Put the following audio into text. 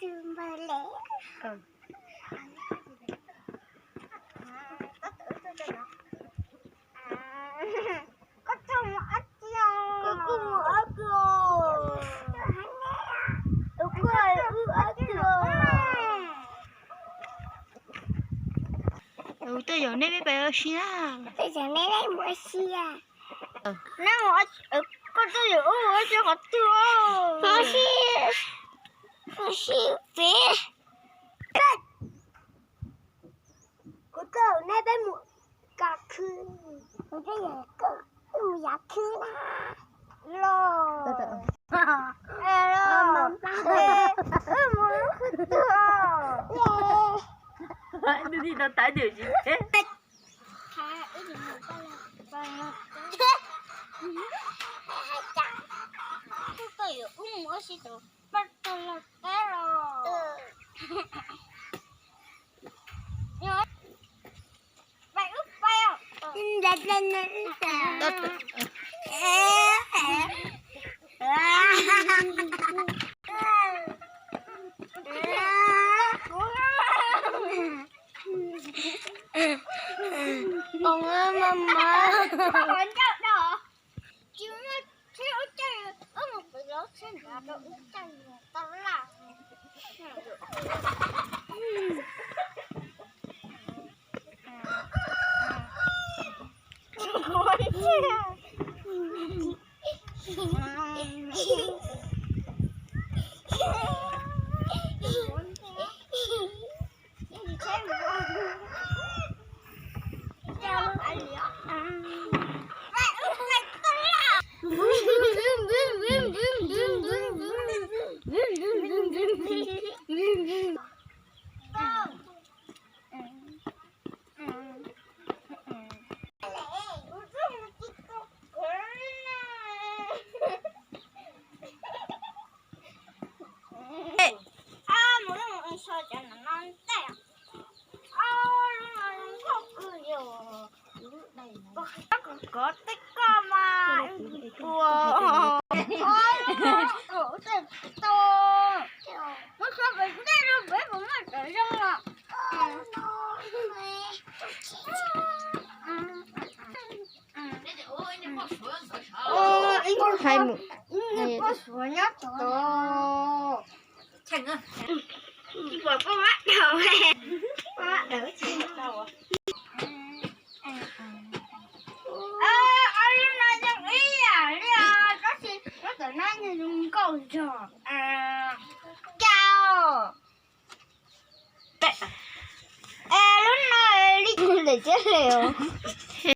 Koj tuaj mus ob txhia? Koj kuj mus ob txhia. Koj wb ob txhia. Tuaj yog neb peb pais ua si na. Tuaj yog neb peb mus ua si. Neb mus, koj tuaj yog wb mus ua si qhov twg? Mus ua si, ua si pem. Kuv tuaj neb peb mus kov khw. Kuv tuaj yog wb mus yos khw na. Los, wb mus lub khw twg? Wb mus lub khw twg? Tuaj yog wb mus ua si tus paj tag los teb los. Pais wb pais os. Ntoo mas mas. Tsis muaj tsheb ua caij, wb mus pem lub tsheb nrad rau wb caij mus tau laj. Kov tej koj mas ua. Muab kov pem tej rau pem puas muaj tsawv zoo os. Hais mus. Poj Suav nyob tod. Pom koj mab daws, koj mab daws tsis tau. Ob lub no zoo ib yam li os, tab sis lub tom no zoo nkauj zog. Cas lub no li daim tiab hli os.